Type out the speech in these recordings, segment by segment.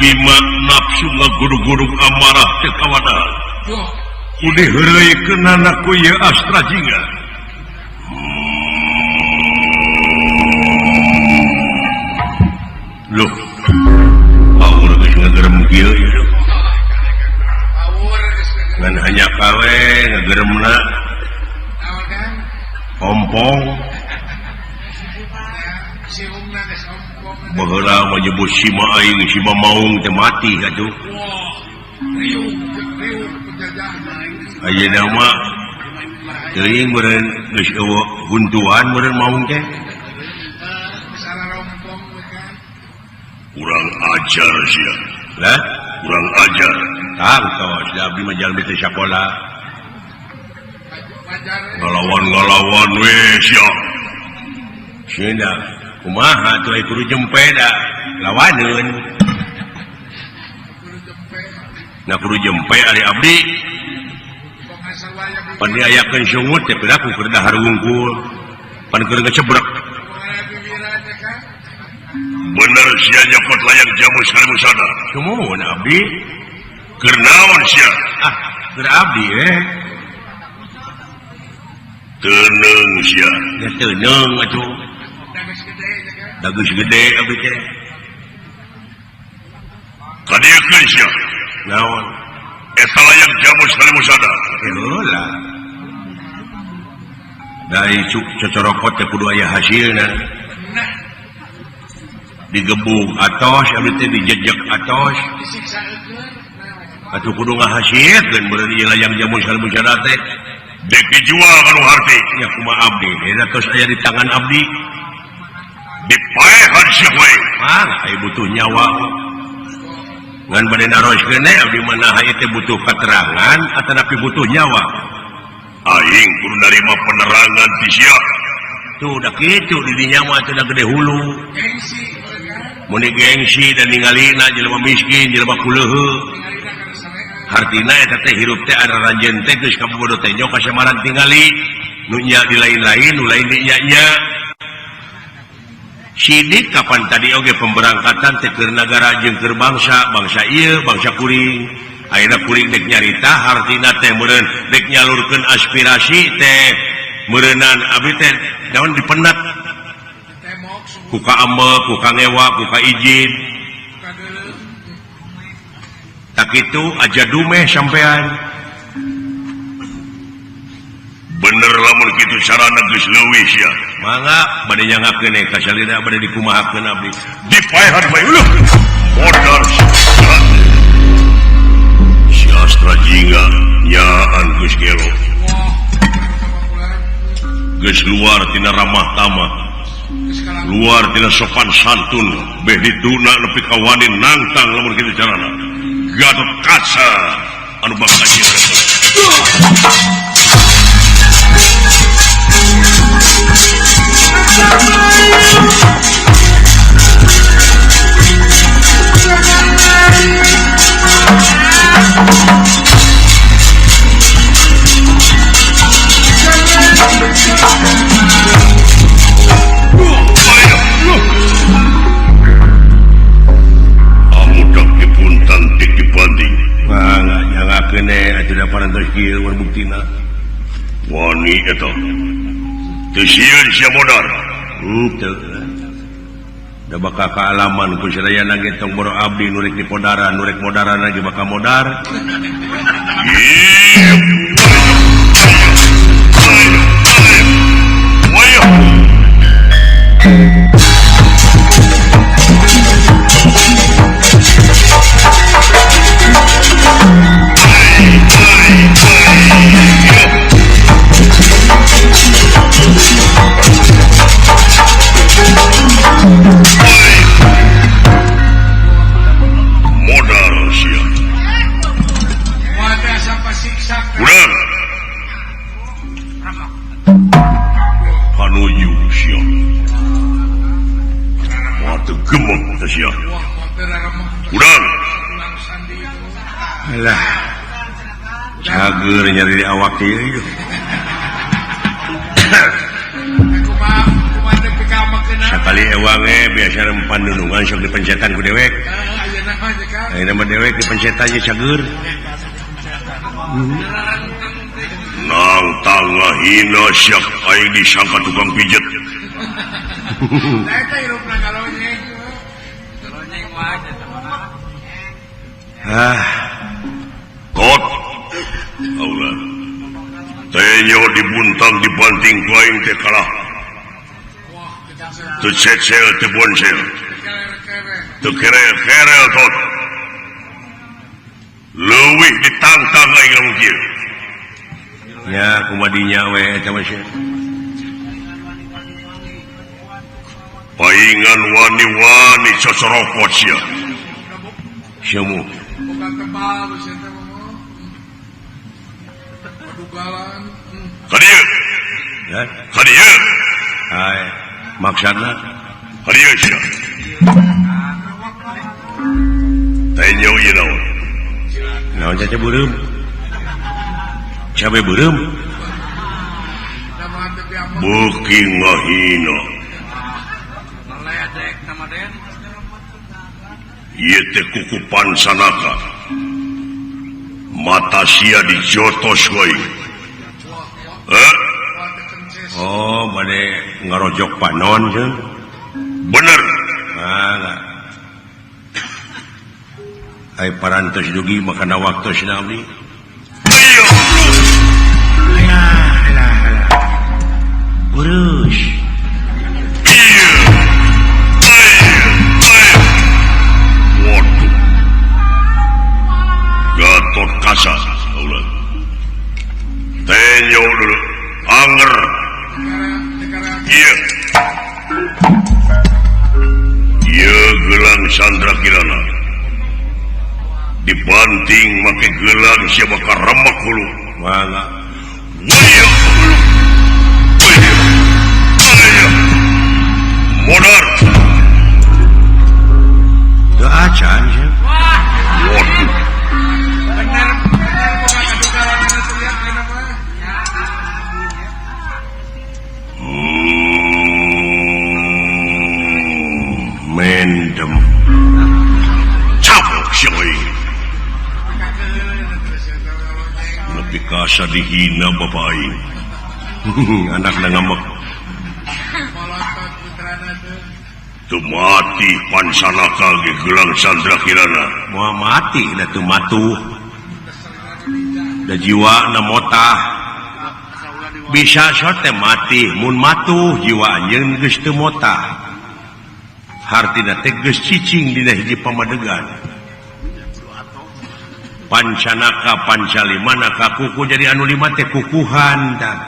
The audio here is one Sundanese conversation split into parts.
Bima nafsu ngaguru-guru amarah teu kawadahar. Kudiheureuikeunana ku ieu Astra Jingga. Loh, power geus ngagerem kieu ieu. Ngan hanya kawe ngageremna. Ompong. Baheula menyebut sima aing sima maung teh mati atuh. Ayeuna mah teuing meureun geus eueuh huntuan meureun maung teh. Kurang ajar sia. Lah, kurang ajar. Tang tos da abdi mah jalmi teh sakola. Ngalawan-ngalawan we sia. Sia kumaha tuh ai kudu jempe da lawaneun. Nah kudu jempe ari abdi. Pan diayakeun sungut teh piraku keur dahar wungkul. Pan keur ngecebrek. Bener sia nyokot layang jamu saribu sada. Sumuhun abdi. Keur naon sia? Ah, keur abdi eh. Teuneung sia. Ya teuneung atuh. Dagus gede abdi teh. Kadieukeun sia. Naon? Eta layang jamu saribu sada. Heula. Dari cocorokot teh kudu aya hasilna. Digebug atos abdi teh dijejek atos. Atuh kudu ngahasilkeun meureun ieu layang jamu saribu sada teh. Dek dijual kanu harti. Ya kumaha abdi? Eta tos aya di tangan abdi. Dipaehan sia we. Mah aya butuh nyawa. Ngan bade naroskeun abdi mah naha ieu teh butuh katerangan atanapi butuh nyawa. Aing kudu narima penerangan ti sia. Tuh da kitu di dinya mah teh da gede hulu. Mun gengsi dan ningalina jelema miskin, jelema kuleuheuh. Hartina eta teh hirup teh araranjeun teh geus kabodo teh nyo kasamaran tingali. Nu nya di lain-lain, nu lain di nya-nya. Sidik kapan tadi oge pemberangkatan teh keur nagara jeung keur bangsa, bangsa ieu, bangsa kuring. Ayeuna kuring dek nyarita hartina teh meureun dek nyalurkeun aspirasi teh meureunan abdi teh naon dipenat. Ku ka ambek, ku ka ngewa, ku ka izin. Tak kitu aja dumeh sampean. Bener lamun kitu carana geus leuwih sia. Mangga bade nyangakeun ka salira bade dikumahakeun abdi. Dipaehan bae uleuh. Modar si Astra Jingga nyaan geus gelo. Geus luar tina ramah tamah. Luar tina sopan santun beh dituna nepi ka wani nangtang lamun kitu carana. Gatot Kaca anu bakal Wani eta. Teu sieun sia modar. Henteu. Da bakal kaalaman ku sadayana ge tong boro abdi nu rek dipodaran, nu rek modaran lagi bakal modar. Modar sia. Udah. Panuju sia. Moal teu gemeg teh sia. Udah. Alah. Cager nyari di awak ieu. Sakali ewang biasa rempan nunungan sok dipencetan ku dewek. Ayeuna mah dewek dipencetan ye cager. Nang tangahina sia aing disangka tukang pijet. Ah. Kot. Allah. Tenyo dibuntang dibanting ku aing teh kalah. Teu cecel teu boncel. Teu kerel-kerel tot. Leuwih ditangtang aing lamun kieu. Ya kumaha dinya we eta mah sia. Paingan wani-wani cocorokot sia. Sia mu. Ka dieu. Ya. Ka dieu. Hai, maksudna ka dieu sia. Tenyo ieu naon? Naon caca beureum? Cabe beureum. Beuki ngahina. Ieu teh kukupan sanaka. Mata sia dijotos wae. Heh? Oh, bade ngarojok panon jeung. Bener. Ah. Ai parantos dugi makana waktosna abdi. Alah, alah, alah. Urus. Waduh. Gatot Kaca, Allah. Tenyo dulu, anger. Iya. Iya gelang Sandra Kirana. Dibanting make gelang sia bakal remek hulu. Mangga. Waya hulu. Waya. Waya. Modar. Teu acan sia. Waduh. Mendem. Capok sia euy. Nepi ka asa dihina bapa aing. Anakna ngambek. Teu mati pansanaka ge gelang Sandra Kirana. Moal mati da teu matuh. Da jiwana motah. Bisa sote mati mun matuh jiwa anjeun geus teu motah. Hartina teh geus cicing dina hiji pamadegan. Pancanaka pancalimanaka kuku jadi anu lima teh kukuhan tah.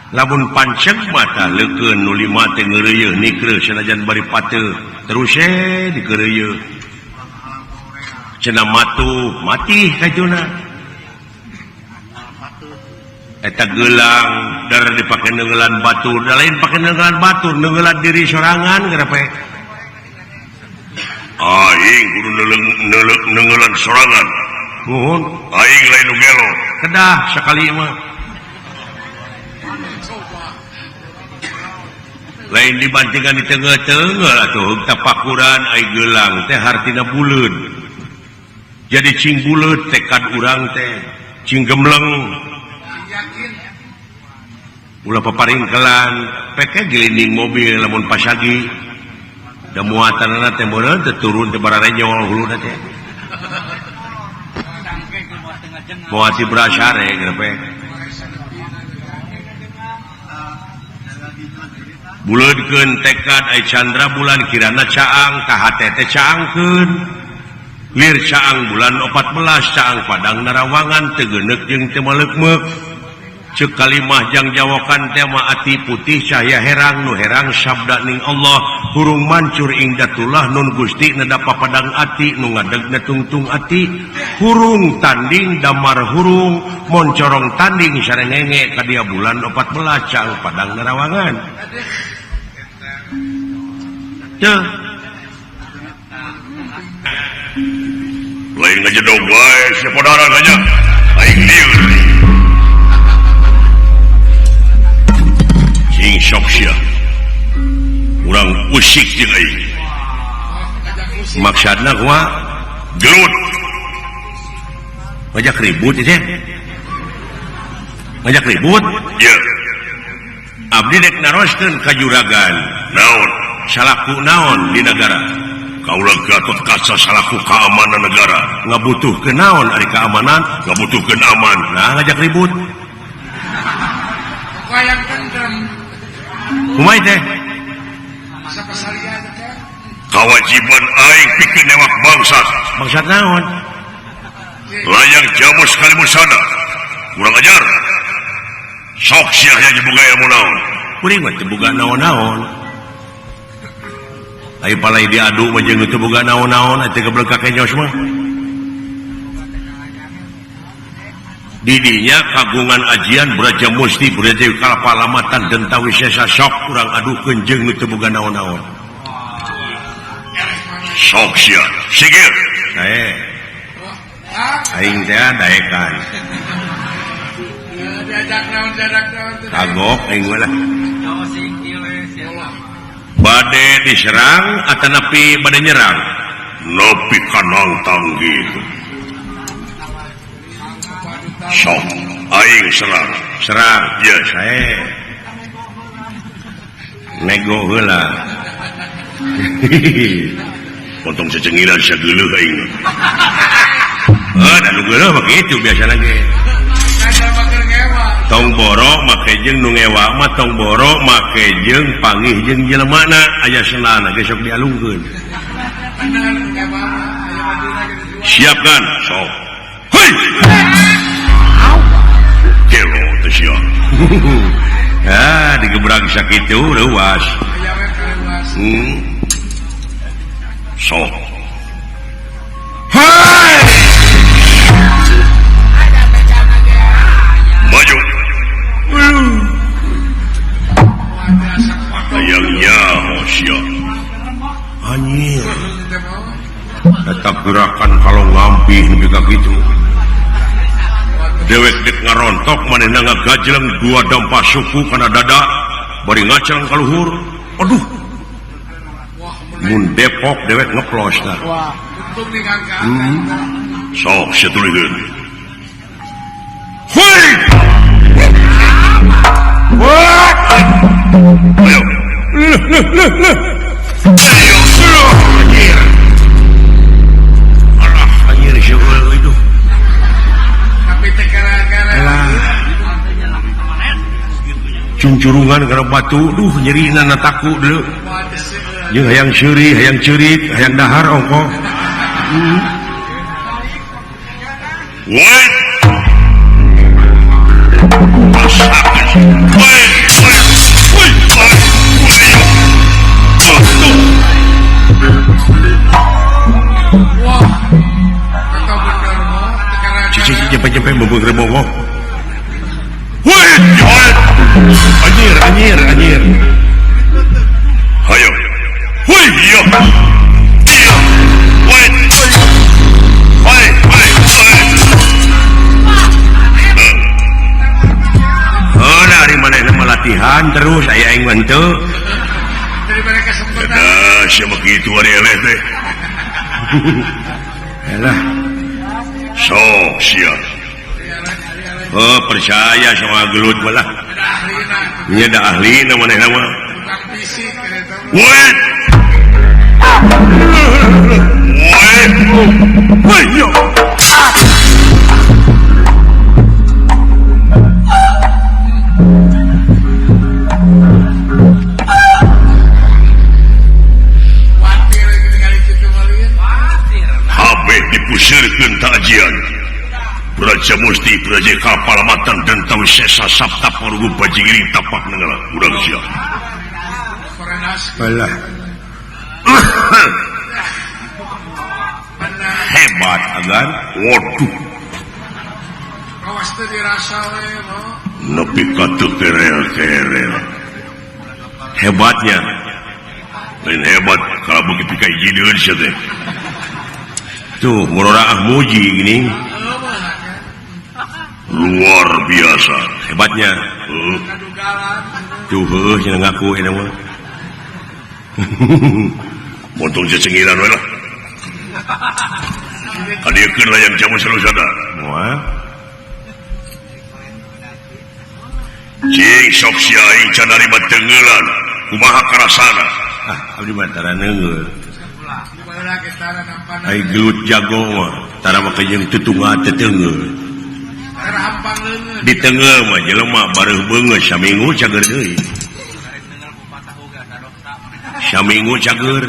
Lamun panceg mah tah leukeun nu lima teh ngeureuyeuh nikreuh sanajan bari pateuh terus dikeureuyeun. Cenah matuh mati kajuna. Eta gelang dar dipake neunggeulan batur, da lain pake neunggeulan batur, neunggeulan diri sorangan kenapa? Aing kudu neunggeulan sorangan. Nuhun, aing lain nu gelo. Kedah sakali mah. Lain dibantingan di tengah-tengah atuh tapakuran ai gelang teh hartina buleud. Jadi cing buleud tekad urang teh, cing gemleng. Ulah paparingkelan peke gelinding mobil lamun pasagi da muatanna teh meureun teu turun teh bararenyol huluna teh. Moal ti brasare geus buleudkeun tekad ai candra bulan kirana caang ka hate teh caangkeun. Lir caang bulan 14 caang padang narawangan teu geuneuk jeung teu maleukmeuk. Ceuk kalimah jang jawakan tema ati putih cahaya herang nu herang sabda ning Allah hurung mancur ing datulah nun Gusti nedapa padang ati nu ngadegna tungtung ati hurung tanding damar hurung moncorong tanding sarengenge ka dia bulan 14 caang padang narawangan. Teu lain ngajedog wae sia podaran aja aing lieur. Sing sok sia. Urang usik jeung aing. Maksudna kumaha? Gelut. Ngajak ribut teh. Ngajak ribut? Ieu. Abdi dek naroskeun ka juragan. Naon? Salaku naon di negara? Kaula Gatot Kaca salaku keamanan negara. Ngabutuhkeun naon ari keamanan? Ngabutuhkeun aman. Nah, ngajak ribut. Wayang tentrem. Kumaha teh? Kawajiban aing pikeun newak bangsa. Bangsat naon? Layang jamus kalimusana. Kurang ajar. Sok sia nya boga ilmu naon? Kuring mah teu boga naon-naon. Ai palai diadu mah jeung teu boga naon-naon atuh geblek ka kenyos mah. Didinya kagungan ajian Braja Musti Braja Kalapalamatan denta wisesa sok urang adukeun jeung nu teu boga naon-naon. Sok sia, sigir. Sae. Aing teh daekan. Kagok aing mah lah. Bade diserang atanapi bade nyerang? Nepi ka nangtang gitu. Sok aing serang. Serang. Yes. Sae. Nego heula. Potong secengilan sageuleuh aing. Heuh, da nu geuleuh mah kitu biasana ge. Tong boro make jeung nu ngewa mah tong boro make jeung pangih jeung jelemana aya senana ge sok dialungkeun. Siapkan sok. Hei. Gelo teh sia. Ah, digebrag sakitu leuwas. Sok. Hai! Maju. Hayang nyaho sia. Anjir. Tetap gerakan kalau ngampih nepi ka kitu. Dewek dek ngarontok manehna ngagajleng dua dampa suku kana dada bari ngaceng ka luhur. Aduh. Mun Depok dewek ngeplos tah. Sok sia tuluykeun. Hoi! Wah! Ayo. Ayo. Anjir. Alah, anjir seueul itu. Tapi teh gara-gara. Cuncurungan kana batu, duh nyerina na taku deui. Jeung hayang seuri, hayang ceurik, hayang dahar ongkoh. Woi. Cici jempe-jempe membung rebowo. Woi, anjir, anjir, anjir. Hayo. Woi, yo. Iya. Woi. Woi, woi, woi. Oh, dari mana nama latihan terus aya aing mah henteu. Dari mana kesempatan? Nah, sia mah kitu ari eleh teh. Elah. Sok sia. Oh percaya sama gelut malah. Nya da ahlina manehna mah. Woi. Woi. Woi. Habeh dipusirkeun takjian. Praja Musti Praja Kapalamatan dan tahu sesa sabta parugu bajigiring tapak nenggala urang sia. Alah. Hebat agan. Waduh. Awas teu dirasa we, nepi ka teu kerel-kerel. Hebatnya. Lain hebat kalau begitu ka jideun sia teh. Tuh, murora muji gini. Luar biasa hebatnya. Tuh heuh cenah ngaku eta mah. Montong cecengiran we lah. Kadiekeun layang jamu salusada. Moal. Cing sok sia aing can narima teungeulan. Kumaha karasana? Ah, abdi mah tara neungeul. Ai gelut jago mah tara make jeung tutungga teu teungeul. Di tengah mah jelema bareuh beungeut saminggu cager deui. Saminggu cager.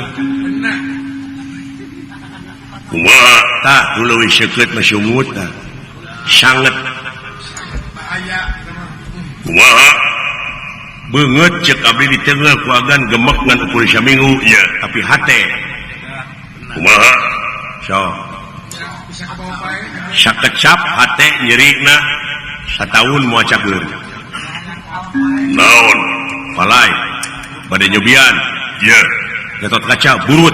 Kumaha tah nu leuwih seukeut mah sumut tah. Sanget. Kumaha beungeut ceuk abdi di tengah ku agan gemek ngan ukur saminggu nya tapi hate. Kumaha? So. Sakecap hate nyerina sataun moal cager. Naon? Palai bade nyobian. Ye, Gatot Kaca burut.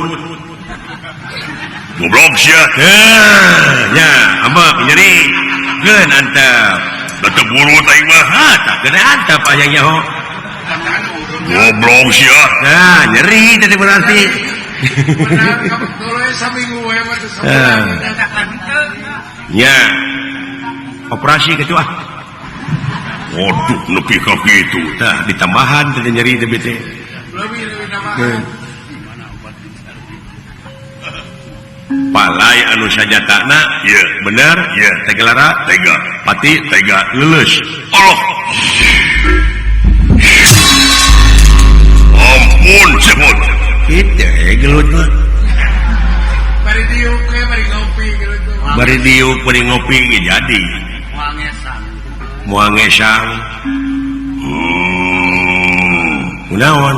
Goblok sia. Heuh, nya ambek nyeri. Geun antep. Da teu burut aing mah. Ha, tah geun antep aya nyaho. Goblok sia. Nah, nyeri teh berarti. Ya, operasi gitu ah. Waduh, nepi ka kitu. Tah ditambahan teh nyeri teh bete. Palai anu sajatana, ieu bener, ieu tegelara, tega, pati, tega, leuleus. Allah. Ampun, sebut. Kitu gelut mah. Bari diuk we bari ngopi gelut mah. Bari diuk bari ngopi ge jadi. Moal ngesang. Moal ngesang. Kunaon?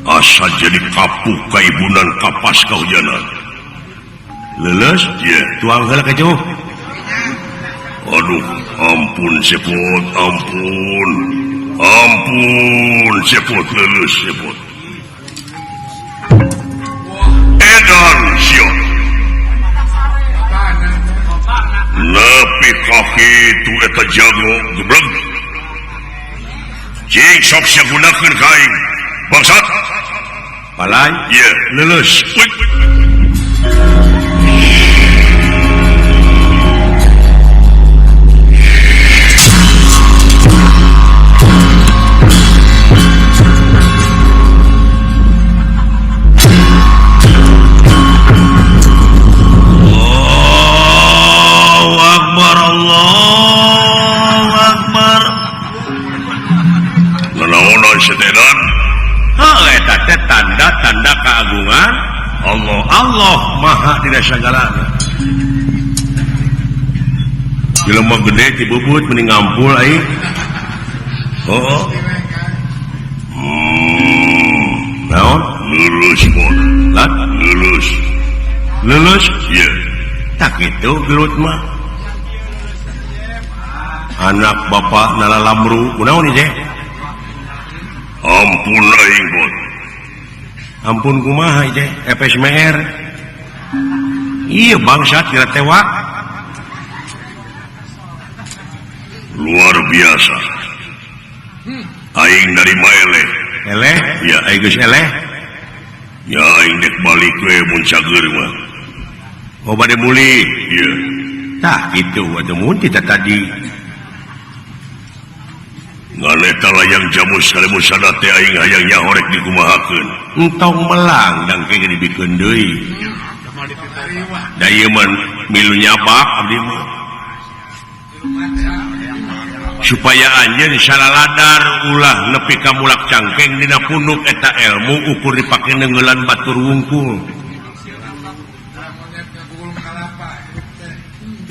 Asa jadi kapuk kaibunan kapas kahujanan. Leuleus? Ye, tuang heula ka jauh. Aduh, ampun sepot, ampun. Ampun sepot leuleus sepot. Edan sia. Nepi ka kitu eta jago gebleg. Cing sok sia gunakeun ka aing. Bangsat. Palai, ye, leuleus. Allahu Akbar, Allahu Akbar. Nanaonan setedan? Heuh, eta teh tanda-tanda keagungan Allah. Allah Maha dina sagalana. Jelema gede ti bubut mending ngampul aing. Heuh. Naon? Lulus mon. Lat lulus. Lulus? Ieu. Tak kitu gelut mah. Anak bapak nalalamru kunaon ieu teh? Ampun aing bot. Ampun kumaha ieu teh? FSMR. Ieu bangsat kira tewak. Luar biasa. Aing narima eleh. Eleh? Ya aing geus eleh. Ya aing dek balik we mun cager mah. Oh bade mulih. Ieu. Tah kitu atuh mun tita tadi. Ngan eta layang jamus kalemusana teh aing hayang nyahorek dikumahakeun. Entong melang dang ke dibikeun deui. Da ieu mah milu nyabak abdi mah. Supaya anjeun salaladar ulah nepi ka mulak cangkeng dina punuk eta ilmu ukur dipake neungeulan batur wungkul.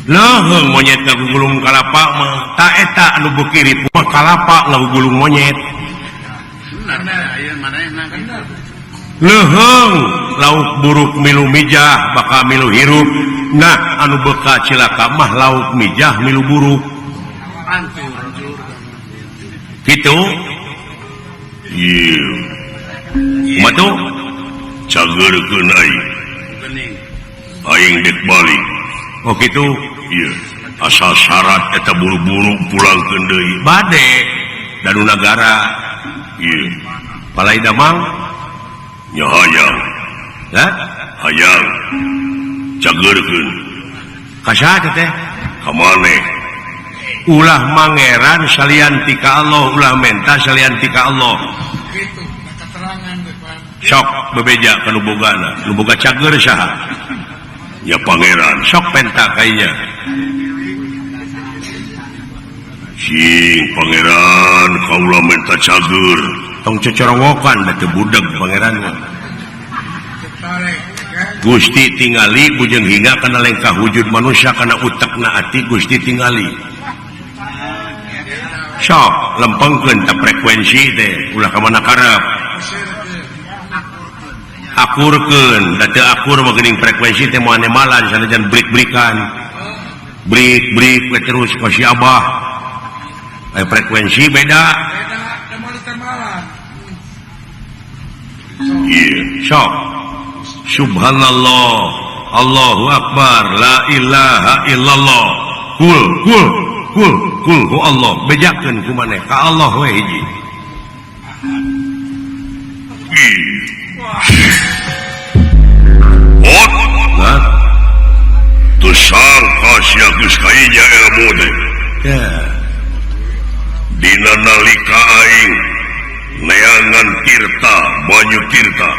Leuheung monyet ngagugulung kalapa mah ta eta anu beuki ripuh kalapa ngagugulung monyet. Leuheung lauk buruk milu mijah bakal milu hirup. Nah anu beka cilaka mah lauk mijah milu buruk. Kitu? Ieu. Matu cageurkeun aing. Aing dek balik. Oh kitu? Ieu. Asal syarat eta buru-buru pulangkeun deui. Bade danu nagara. Ieu. Palai damang nya hayang. Hah? Hayang. Cageurkeun. Ka saha teh? Ka maneh. Ulah mangeran salian ti ka Allah, ulah menta salian ti ka Allah. Kitu, keterangan depan. Sok bebeja ka nu bogana, nu boga cager saha? Ya pangeran. Sok penta kainya. Sing pangeran kaula menta cager. Tong cocorowokan da teu budeg pangeran mah. Gusti tingali bujeng hingga kana lengkah wujud manusia kana utekna ati Gusti tingali. Sok lempengkeun ta frekuensi teh ulah ka mana karep. Akurkeun da teu akur mah geuning frekuensi teh moal nemalan sanajan brik-brikan. Brik-brik we terus ka si Abah. Aya frekuensi beda. Beda da moal temalan. Ieu sok subhanallah Allahu akbar la ilaha illallah kul kul kul kul hu Allah bejakeun ku maneh ka Allah we hiji. Ot nah teu sangka sia geus kainya ilmu teh. Ya. Dina nalika aing neangan tirta banyu tirta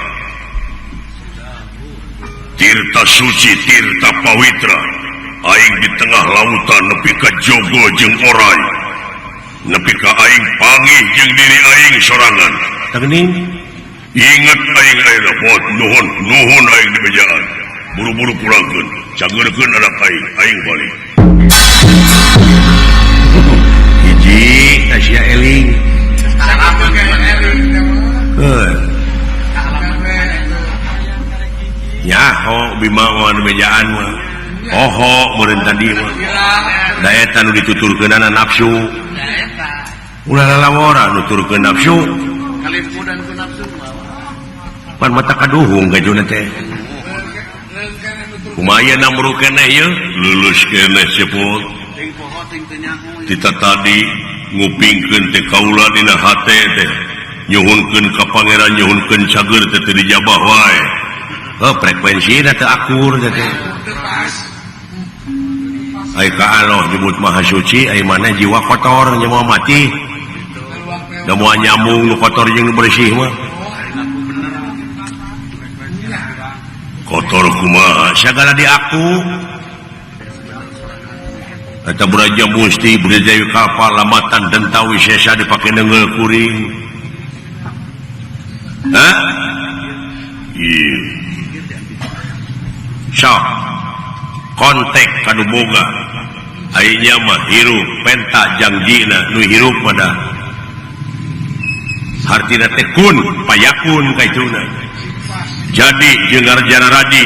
tirta suci tirta pawitra aing di tengah lautan nepi ka jogo jeung orai nepi ka aing pangih jeung diri aing sorangan. Tah geuning inget aing ayeuna bot nuhun nuhun aing di bejaan buru-buru pulangkeun cageurkeun anak aing aing balik. Hiji ka sia eling. Heuh. Nyaho Bima mah nu bejaan mah. Oho meureun tadi mah. Da eta nu dituturkeunana nafsu. Ulah lalawora nuturkeun nafsu. Kalimpudan ku nafsu mah. Pan mata kaduhung gajuna teh. Kumaha namru keneh ieu? Lulus keneh cepot. Tita tadi ngupingkeun teh kaula dina hate teh. Nyuhunkeun ka pangeran nyuhunkeun cager teh teu dijabah wae. Oh, frekuensi teh akur teh. Ai ka Allah nyebut maha suci, ai mana jiwa kotor nya moal mati. Da moal nyambung nu kotor jeung nu bersih mah. Kotor kumaha sagala diaku. Eta Braja Musti Brajayu Kalpa lamatan denta wisesa dipake neungeul kuring. Hah? Ieu. Sok kontak ka nu boga. Ai nya mah hirup penta jangjina nu hirup pada hartina teh kun payakun kaituna. Jadi jeung Arjana Radi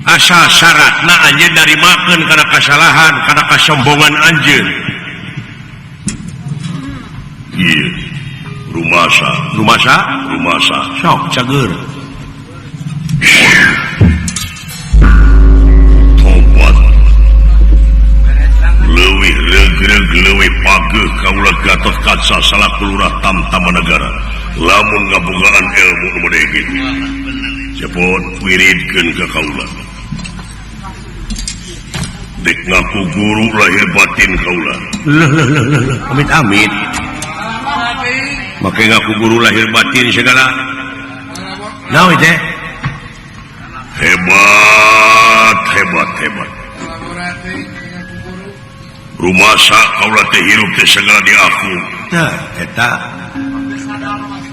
asal syaratna anjeun narimakeun kana kasalahan kana kasombongan anjeun. Ieu rumasa rumasa rumasa sok cager. Tobat leuwih regreg leuwih pageuh kaula Gatot Kaca salaku lurah Tamtama Negara lamun ngabogaan ilmu nu mode kitu. Cepot wiridkeun ka kaula. Dek ngaku guru lahir batin kaula. Leuh leuh leuh leuh amit amit. Make ngaku guru lahir batin segala. Naon teh? Hebat hebat hebat. Rumasa kaula teh hirup teh segala di aku. Tah eta.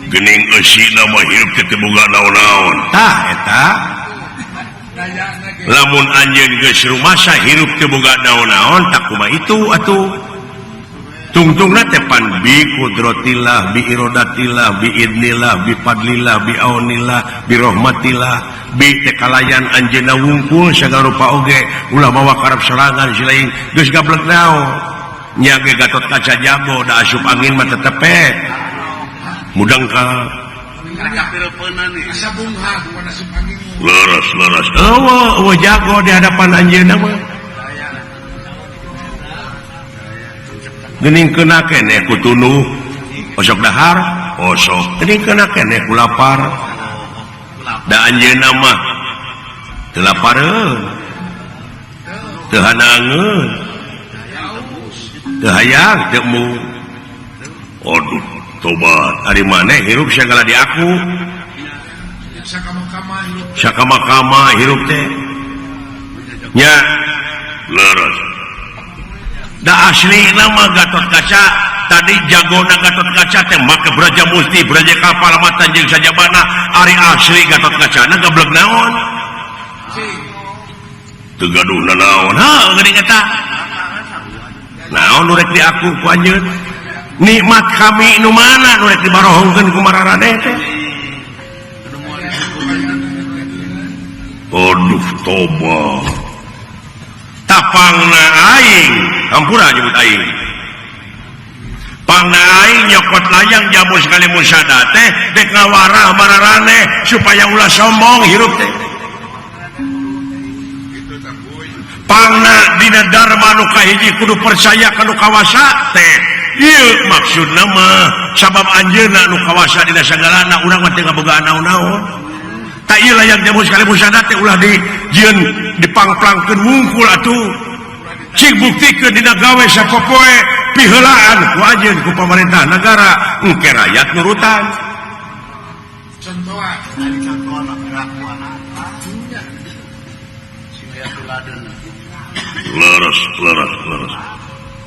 Gening eusina mah hirup teh teu boga naon-naon. Tah eta. Lamun anjeun geus rumasa hirup teu boga naon-naon tak kumaha itu atuh. Tungtungna teh pan bi qudratillah bi iradatillah bi idnillah bi fadlillah bi aunillah bi rahmatillah bi teh kalayan anjeunna wungkul sagala rupa oge ulah mawa karep sorangan si lain geus gablek naon nya ge Gatot Kaca jago da asup angin mah tetepe mudang ka leres leres eueuh eueuh jago di hadapan anjeunna mah gening kena keneh ku tunuh osok dahar osok gening kena keneh ku lapar da anjeunna mah teu lapareun teu hanangeun teu hayang teu embung. Aduh tobat ari maneh hirup sagala di aku sakama-kama hirup teh nya leres. Da asli nama Gatot Kaca tadi jagona Gatot Kaca teh make Braja Musti Braja Kapal matan jeung sajabana ari asli Gatot Kacana gablek naon teu gaduh nanaon heuh geuning eta naon nu rek di aku ku anjeun nikmat kami nu mana nu rek dibarohongkeun ku mararaneh teh. Aduh tobat tapangna aing hampura nyebut aing pangna aing nyokot layang jamu sekali musada teh dek ngawarah mararaneh supaya ulah sombong hirup teh pangna dina dharma nu kahiji kudu percaya ka nu kawasa teh ieu maksudna mah sabab anjeunna nu kawasa dina sagalana urang mah teu ngabogaan naon-naon. Tak ieu layang jamu sekali musada teh ulah di jieun dipangplangkeun wungkul atuh cing buktikeun dina gawe sapopoe piheulaan ku anjeun ku pamarentah negara engke rakyat nurutan. Leres leres leres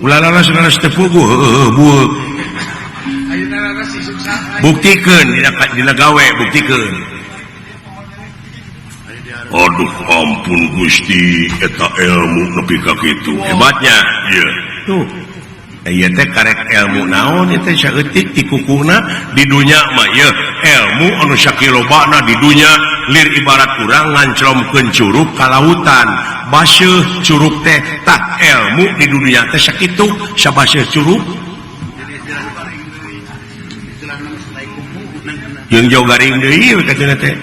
ulah leres leres teu puguh heueuh bueuk buktikeun dina gawe buktikeun. Aduh ampun Gusti eta ilmu nepi ka kitu hebatnya ieu tuh ieu teh karek ilmu naon ieu teh saeutik ti kukuna di dunya mah ieu ilmu anu sakilobana di dunya lir ibarat urang nganclomkeun curug ka lautan baseuh curug teh tah ilmu di dunya teh sakitu sabaseuh curug jeung jauh garing deui ieu teh teh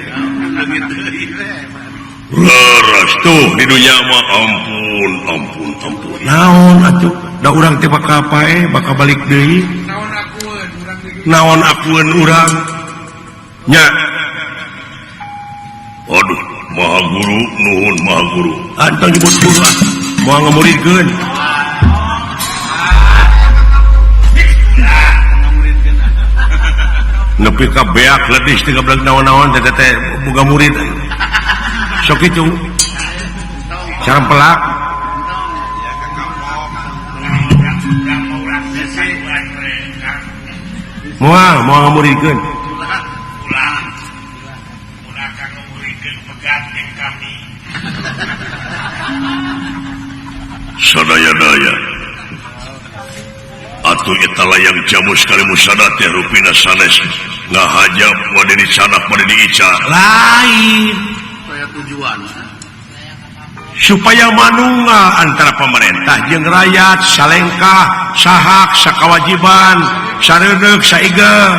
leres tuh di dunia mah ampun ampun ampun naon atuh da urang teh bakal pae bakal balik deui naon akueun urang nya. Aduh maha guru nuhun maha guru antang nyebut guru ah moal ngamuridkeun nepi ka beak ledis teh gablek naon-naon teh teh boga murid sok itu sareng pelak moal moal ngamuridkeun sadaya-daya atuh eta layang jamu sekali musada teh rupina sanes ngahajab bade dicanak bade diica lain tujuan supaya manunggal antara pemerintah jeung rakyat salengkah sahak sakawajiban sareudeuh saigel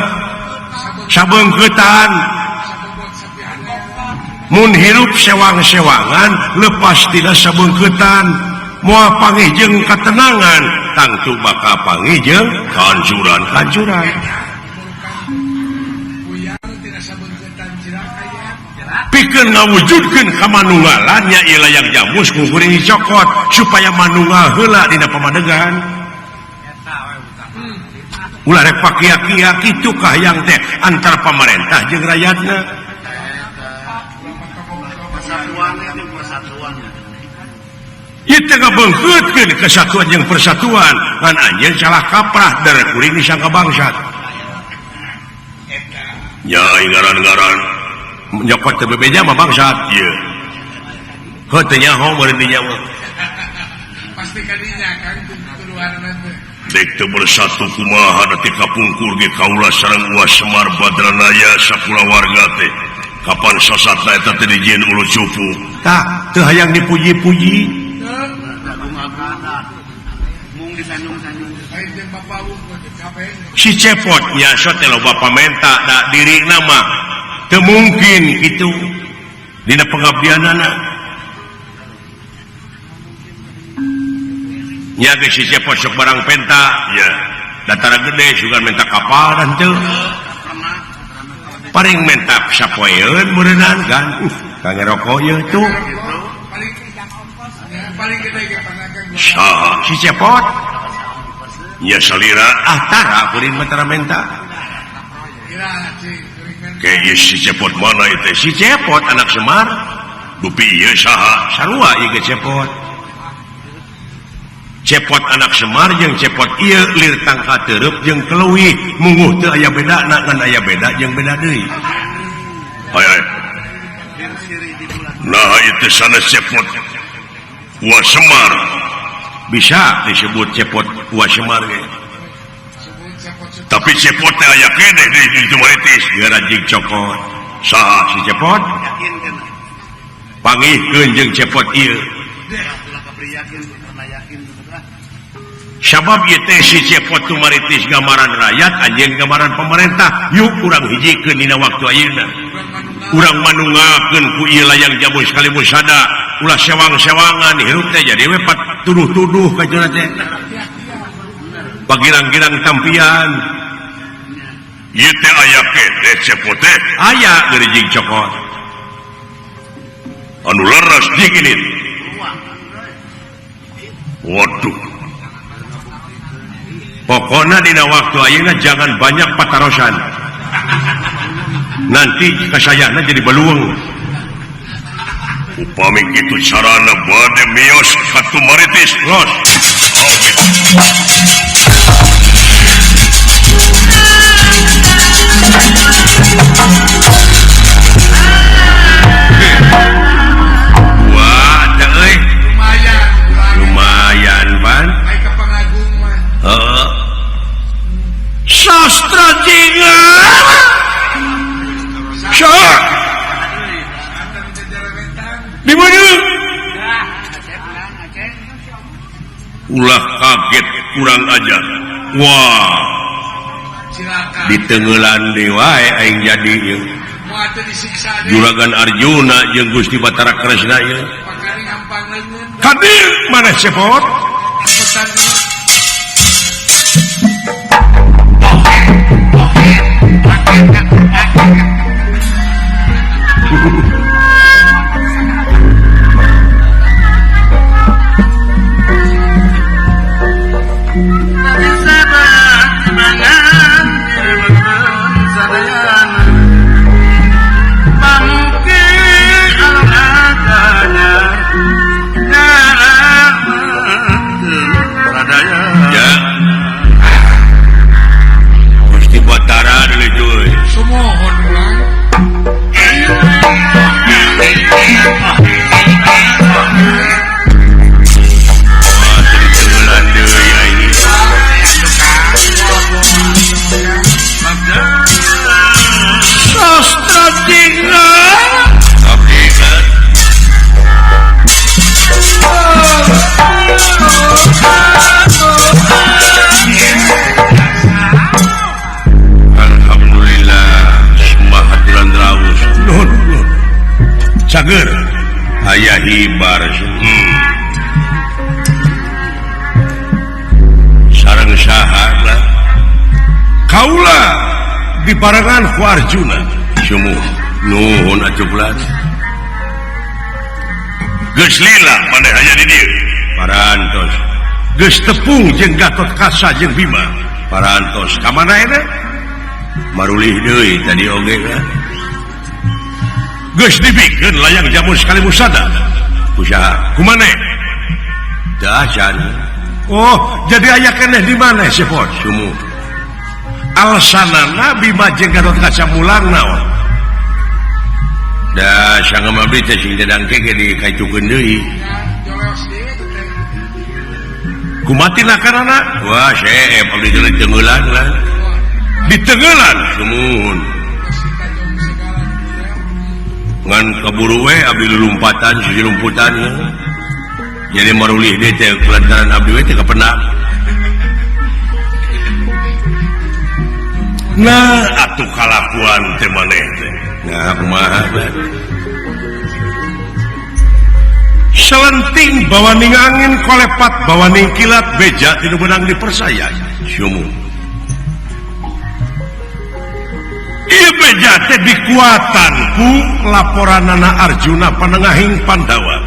sabeungkeutan mun hirup sewang-sewangan lepas tina sabeungkeutan moal pangih jeung katenangan tangtu bakal pangih jeung kancuran-kancuran. Pikeun ngawujudkeun kamanunggalannya ieu layang jambus ku kuring dicokot supaya manunggal heula dina pamadegan. Ulah rek pakia-kia kitu kahayang teh antara pamarentah jeung rakyatna. Ieu teh ngabeungkeutkeun kesatuan jeung persatuan ngan anjeun salah kaprah dari kuring disangka bangsat. Nya ngaran-ngaran nyokot teh bebeja mah bangsat ieu. Heuh teh nyaho meureun dinya mah. Pasti kadinya kan tuduhanna teh. Dek teu bersatu kumaha da ti kapungkur ge kaula sareng Uwa Semar Badranaya sakulawarga teh. Kapan sasatna eta teh dijieun ulu cupu. Tah, teu hayang dipuji-puji. Si cepot nya so teh loba pamenta da dirina mah teu mungkin kitu dina pengabdianana. Nya ge si cepot sok barang penta ya datara gede sugan menta kapal dan teu paling menta sapoeun meureunnan kan kang rokok ieu tuh saha si cepot nya salira ah tara kuring mah tara menta ke si cepot mana ieu teh si cepot anak Semar dupi ieu saha sarua ieu ge cepot cepot anak Semar jeung cepot ieu lir tangka teureub jeung keleuwih munguh teu aya bedana ngan aya beda jeung beda deui. Hayo nah ieu teh sanes cepot Uwa Semar bisa disebut cepot Uwa Semar ge tapi cepot teh aya keneh di Tumaritis geura jeung cokot saha si cepot pangihkeun jeung cepot ieu. Sabab ieu teh si cepot Tumaritis gambaran rakyat anjeun gambaran pemerintah yuk urang hijikeun dina waktu ayeuna urang manunggalkeun ku ieu layang jambus kalimusada ulah sewang-sewangan hirup teh jadi we tuduh-tuduh ka jona teh pagirang-girang tampian ieu teh aya keneh cepot teh aya geuring cokot anu leres diginin. Waduh pokoknya dina waktu ayeuna jangan banyak patarosan nanti kasayana jadi beluang. Upami kitu carana bade mios ka Tumaritis los. Wah, euy. Lumayan, lumayan pan. Heeh. Sastra jinga. Syah. Di mana? Ulah kaget kurang ajar. Wah. Ditenggelan deui wae aing jadi ieu. Juragan Arjuna jeung Gusti Batara Kresna ieu. Kadir mana cepot? Cager aya hibar sareng saha kaula dibarengan ku Arjuna sumuh Nuhun atuh bulan. Geus lila maneh aya di dieu. Parantos. Geus tepung jeung Gatot Kaca jeung Bima. Parantos. Ka mana eta? Marulih deui tadi oge lah. Geus dibikeun layang jamus Kalimusada. Kusaha? Kumaneh? Teu acan. Oh, jadi aya keneh di mana si Pos? Sumu. Alasanana Bima jeung Gatot Kaca mulang naon? Da sangem abdi teh sing dadangke ge dikaitukeun deui. Kumatina karana? Wah, seep abdi teh ditengeulan lah. Ditengeulan sumuhun. Ngan kaburu we abdi lulumpatan sisi lumputan ya. Jadi marulih deui teh kulantaran abdi we teh kapendak. Nah, atuh kalakuan teh maneh teh. Nah, kumaha teh? Selenting bawaning angin kolepat bawaning kilat beja tinu benang dipersaya. Sumu. Ieu beja teh dikuatan ku laporanana Arjuna panengahing Pandawa.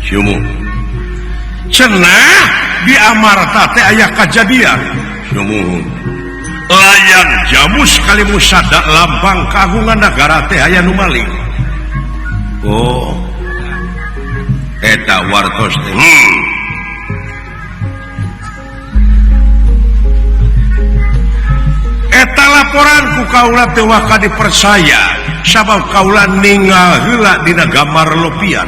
Sumu. Cenah di Amarta teh aya kajadian. Sumuhun. Layang jamus Kalimusada lambang kagungan nagara teh aya nu maling. Oh. Eta wartos teh. Eta laporan ku kaula teh waka dipercaya sabab kaula ninggal heula dina gambar lopian.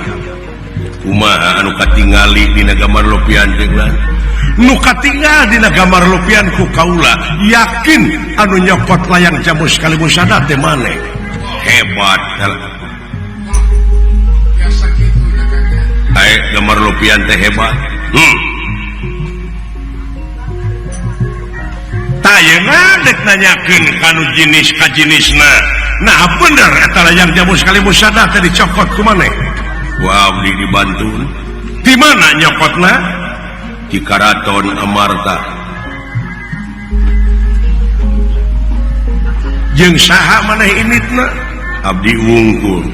Kumaha anu katingali dina gambar lopian teh? Nu katingal dina gambar lopian ku kaula yakin anu nyokot layang jamus Kalimusada teh maneh. Hebat. Ae gambar lopian teh hebat. Tayeuna dek nanyakeun kanu jenis ka jenisna. Nah bener eta layang jamus Kalimusada teh dicokot ku maneh. Wah, abdi dibantu. Di mana nyokotna? Di Karaton Amarta. Jeung saha maneh initna? Abdi wungkul.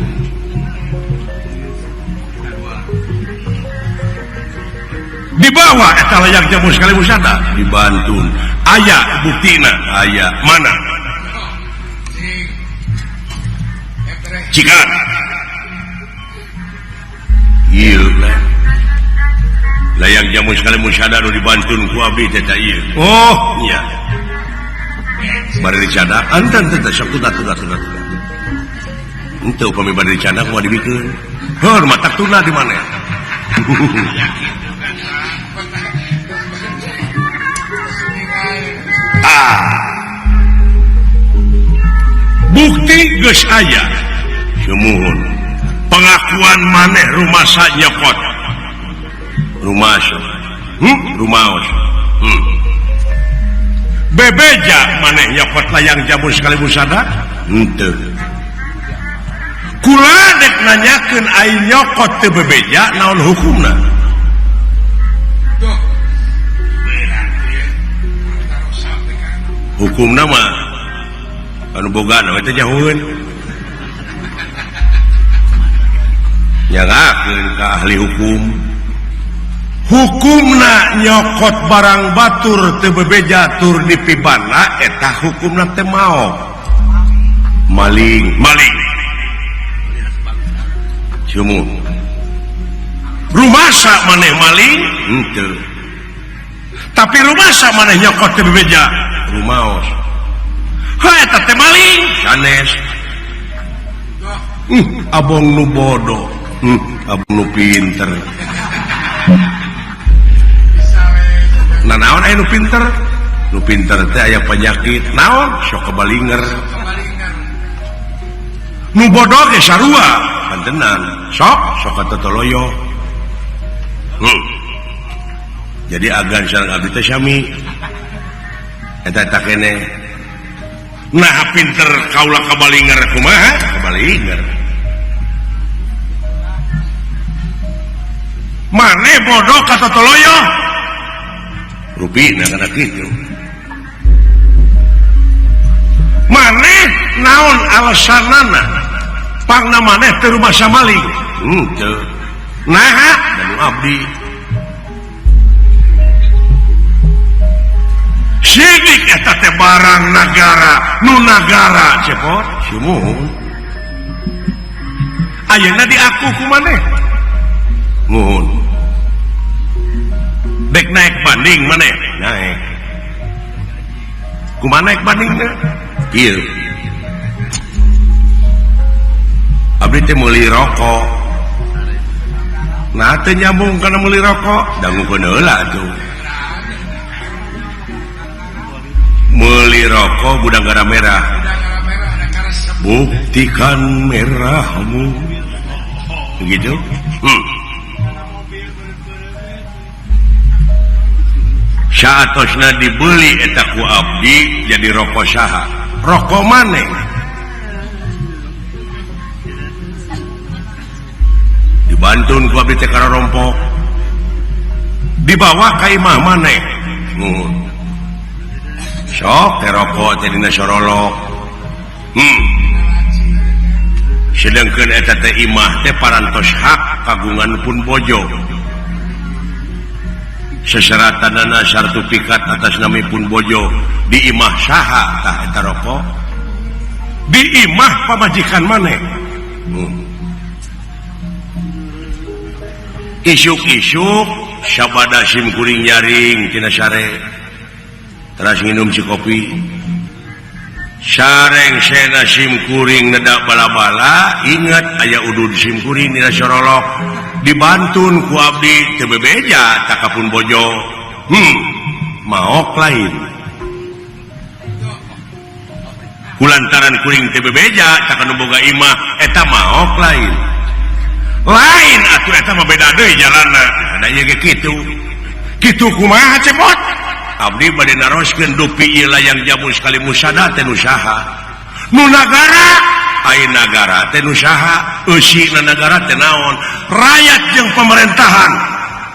Dibawa eta layang jamus Kalimusada dibantu. Aya buktina, aya mana? Cikan. Ieu lah. Layang jamus Kalimusada nu dibantun ku abdi teh ta ieu. Oh, nya. Bari dicadak antan teh sok tuna. Henteu upami bari dicadak moal dibikeun. Heur matak tuna di mana? Ah. Bukti geus aya. Sumuhun. Pengakuan maneh rumasa nyokot. Rumasa. Rumaos. Bebeja maneh nyokot layang jamus Kalimusada? Henteu. Kula dek nanyakeun ai nyokot teu bebeja naon hukumna? Hukumna mah anu boga we teh jahueun. Nyangakeun ka ahli hukum. Hukumna nyokot barang batur teu bebeja tur dipibana eta hukumna teh maok. Maling, maling. Sumu. Rumasa maneh maling? Henteu. Tapi rumasa maneh nyokot teu bebeja? Rumaos. Ha eta teh maling? Sanes. Abong nu bodoh. Abong nu pinter. Nah naon aya nu pinter? Nu pinter teh aya penyakit. Naon? Sok kebalinger. Nu bodoh ge sarua. Pantenan. Sok sok katotoloyo. Jadi agan sareng abdi teh sami. Eta eta keneh. Nah pinter kaula kabalinger kumaha? Kabalinger. Maneh bodoh katotoloyo. Rupina kana kitu. Maneh naon alasanana Pangna maneh teu rumasa maling. Henteu. Naha da nu abdi. Sidik eta teh barang nagara, nu nagara cepot sumuhun. Ayeuna diaku ku maneh. Muhun. Dek naik banding maneh? Naik. Kumaha naik bandingna? Kieu. Abdi teh meuli rokok. Nah teu nyambung kana meuli rokok, dangukeun heula atuh. Meuli rokok gudang garam merah. Buktikan merahmu. Begitu? Saatosna dibeli eta ku abdi jadi rokok saha? Rokok maneh. Dibantun ku abdi teh kana rompok. Dibawa ka imah maneh. Nuhun. Sok teh rokok teh dina sorolok. Sedangkeun eta teh imah teh parantos hak kagungan pun bojo. Seseratanana sertifikat atas nami pun bojo di imah saha tah eta rokok? Di imah pamajikan maneh. Isuk-isuk sabada sim kuring nyaring tina sare. Teras nginum si kopi. Sareng sena sim kuring nedak bala-bala, ingat aya udud sim kuring dina sorolok. Dibantun ku abdi teu bebeja tak kapun bojo. Maok lain. Kulantaran kuring teu bebeja tak anu boga imah eta maok lain. Lain atuh eta mah beda deui jalanna. Da ieu ge kitu. Kitu kumaha cepot? Abdi bade naroskeun dupi ieu layang jamu sekali musada teh nu saha? Nu nagara, ai nagara teh nu saha? Eusina nagara teh naon? Rakyat jeung pemerintahan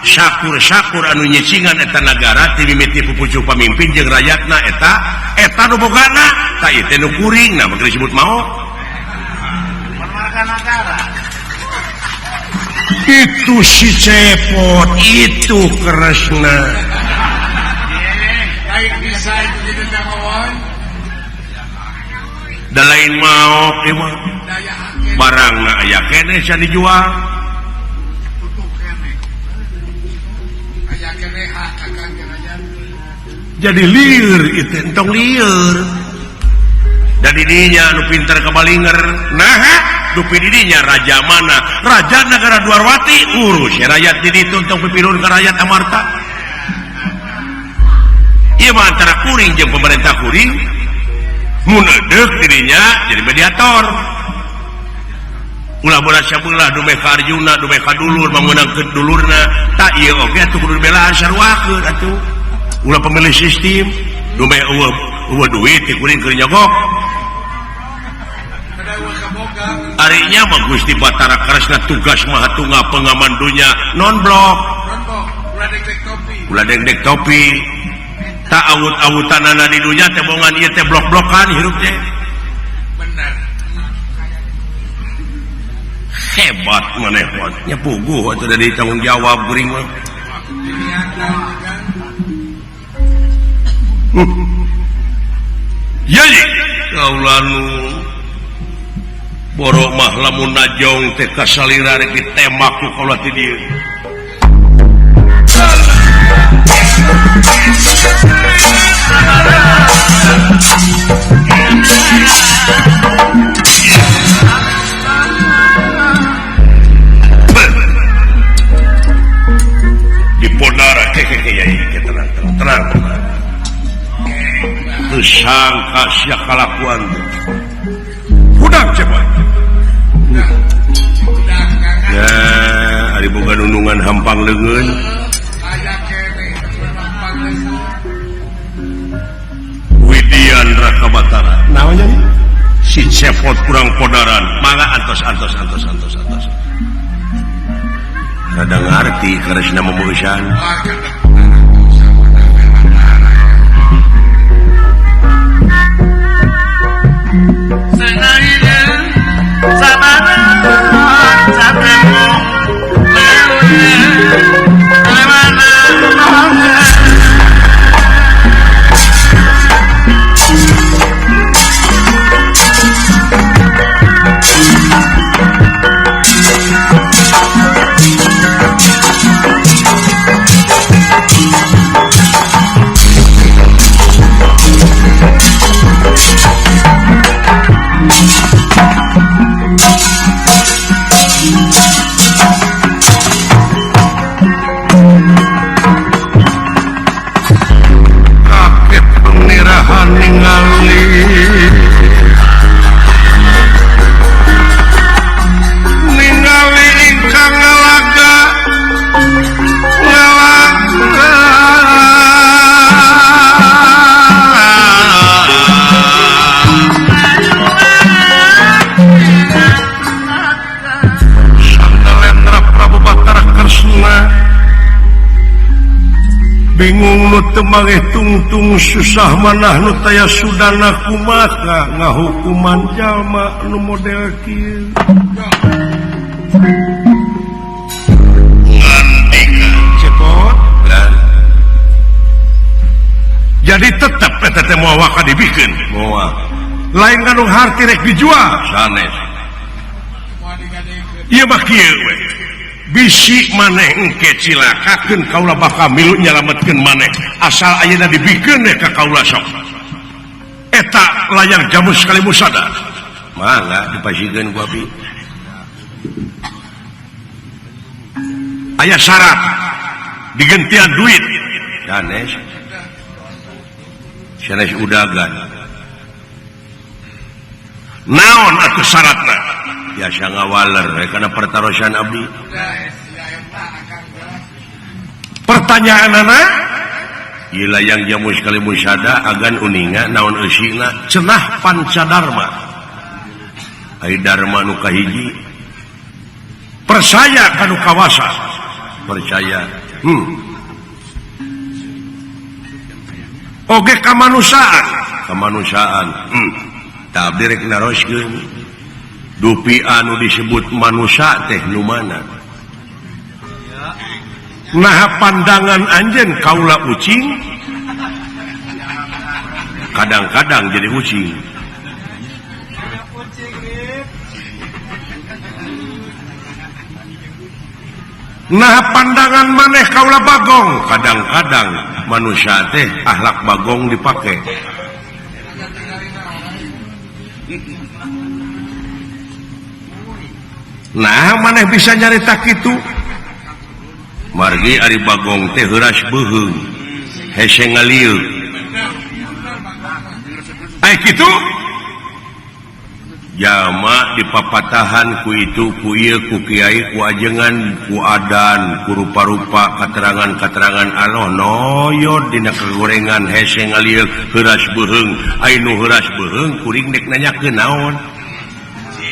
sakur-sakur anu nyicingan eta nagara ti mimiti pupucuh pamimpin jeung rakyatna eta eta nu bogana ta ieu teh nu kuring nah mah disebut maot. Nagara. Itu si Cepot, itu Kresna. Da lain maok ieu mah. Barangna aya keneh sia dijual. Jadi lieur itu entong lieur. Da didinya anu pinter kabalinger. Naha dupi didinya raja mana? Raja negara Dwarwati urus rakyat di ditu entong pipirun ka rakyat Amarta. Ieu mah antara kuring jeung pemerintah kuring mun edeuk dirinya jadi mediator. Ulah bola sabelah dumeh ka Arjuna dumeh ka dulur meunangkeun dulurna tak ieu oge atuh kudu dibelaan saruakeun atuh. Ulah pemilih sistem dumeh eueuh duit ti kuring keur nyogok. Arinya mah Gusti Batara Kresna tugas Maha Tunggal pengaman dunya non blok. Ulah dengdek topi. Tak awut-awutanana di dunya teh bongan ieu teh blok-blokan hirup teh. Bener. Hebat maneh nya puguh atuh dari tanggung jawab kuring mah. Yai kaula nu borok mah lamun najong teh kasalira rek ditembak ku kaula ti dieu. Di Podara keke yai tenang tenang tenang. Teu sangka sia kalakuan. Budak cepat. Ya, ari boga nunungan hampang leungeun. Widian Raka Batara. Naon jadi? Si Cepot kurang podaran. Mangga antos antos antos antos antos. Rada ngarti Kresna memeusan. Sama. Bingung nu teu mangeh tungtung susah manah nu taya sudana kumaha ngahukuman jalma nu model kieu. Ngandika cepot. Jadi tetep eta teh moal waka dibikeun. Moal. Lain kandung harti rek dijual sanes. Ieu mah kieu we. Bisi maneh engke cilakakeun kaula bakal milu nyalametkeun maneh asal ayeuna dibikeun we ka kaula sok. Eta layang jamus kali musada. Mangga dipasikeun ku abi. Aya syarat digentian duit. Sanes. Sanes udagan. Naon atuh syaratna? Biasa ngawaler karena pertarosan abdi. Pertanyaan anak, ieu layang jamus kali musada agan uninga naon eusina cenah pancadarma. Ai dharma nu kahiji percaya ka nu kawasa. Percaya. Oge kamanusiaan, kamanusiaan. Tah abdi rek naroskeun. Dupi anu disebut manusia teh nu mana? Nah pandangan anjeun kaula ucing, kadang-kadang jadi ucing. Nah pandangan maneh kaula bagong, kadang-kadang manusia teh akhlak bagong dipake. Nah maneh bisa nyarita kitu. Margi ari bagong teh heuras beuheung hese ngalieu. Ai kitu jalma dipapatahan ku itu ku ieu ku kiai ku ajengan ku adan ku rupa-rupa katerangan-katerangan Allah noyod dina kagorengan hese ngalieu heuras beuheung. Ai nu heuras beuheung kuring dek nanyakeun naon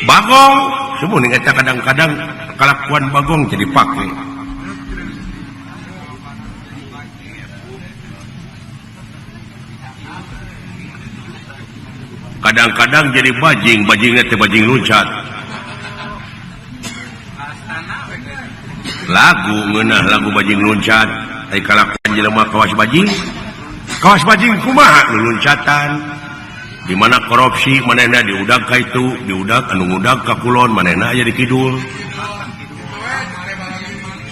bagong. Semua nih kadang-kadang kelakuan bagong jadi pakai. Kadang-kadang jadi bajing, bajingnya teh bajing loncat. Lagu ngeunah lagu bajing loncat, ai kalakuan jelema kawas bajing. Kawas bajing kumaha loncatan. Di mana korupsi manehna diudag ka itu, diudag anu ngudag ka kulon manehna aya di kidul.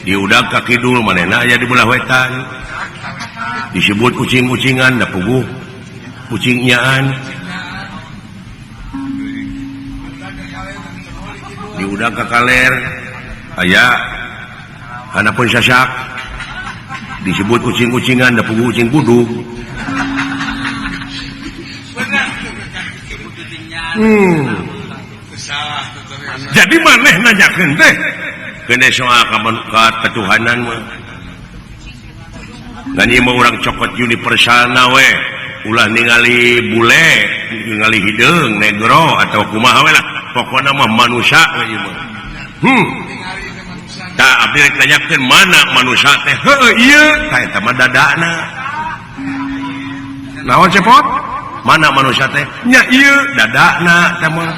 Diudag ka kidul manehna aya di belah wetan. Disebut kucing-kucingan da puguh kucing nyaan. Diudag ka kaler aya hanapun sasak. Disebut kucing-kucingan da puguh kucing budug. Jadi maneh nanyakeun teh keun soal ka ketuhanan mah. Ngan ieu mah urang cokot universalna we, ulah ningali bule, ningali hideung, negro atau kumaha we lah, pokona mah manusia we ieu mah. Tah abdi rek nanyakeun mana manusia teh? Heueuh ieu tah eta mah dadana. Naon cepot? Mana manusia teh? Nya ieu dadana teh mah.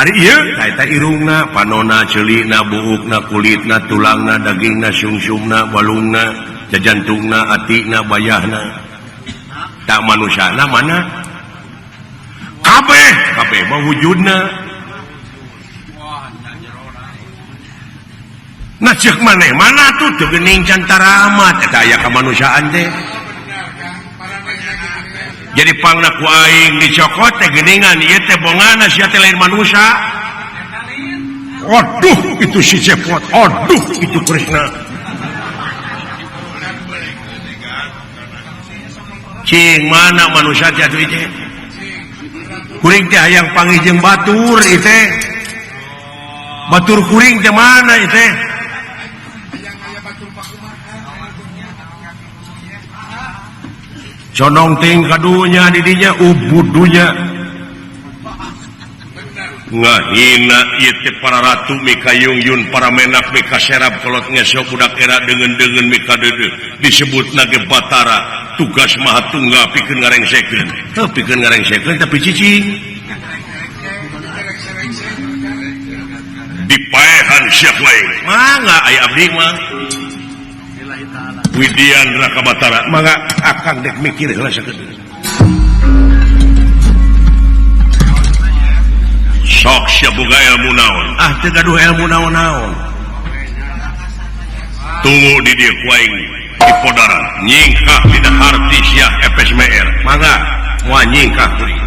Ari ieu tah eta irungna, panona, ceulina, buukna, kulitna, tulangna, dagingna, sungsumna, balungna, jajantungna, atina, bayahna. Tak manusiana mana? Kabeh, kabeh mah wujudna. Nah cek maneh mana tuh teu geuning can taramat eta aya kamanusiaan teh. Jadi pangna ku aing dicokot teh geuningan ieu teh bongana sia teh lain manusia. Aduh itu si Cepot, aduh itu Krishna. Cing mana manusia teh atuh ieu teh? Kuring teh hayang panggih jeung batur ieu teh. Batur kuring teh mana ieu teh? Condong ting kadunya didinya ubudunya. Ngahina ieu teh para ratu mika yung-yun para menak mika serap kolot ngesok budak era deungeun-deungeun mika deudeuh disebutna ge Batara tugas maha tunggal pikeun ngarengsekeun. Teu pikeun ngarengsekeun tapi cicing. Dipaehan sia ku aing. Mangga aya abdi mah. Widian Raka Batara mangga akang dek mikir heula sakedeung. Sok sia boga ilmu naon? Ah teu gaduh ilmu naon-naon. Tunggu di dieu ku aing di podaran nyingkah dina harti sia FSMR. Mangga moal nyingkah deui.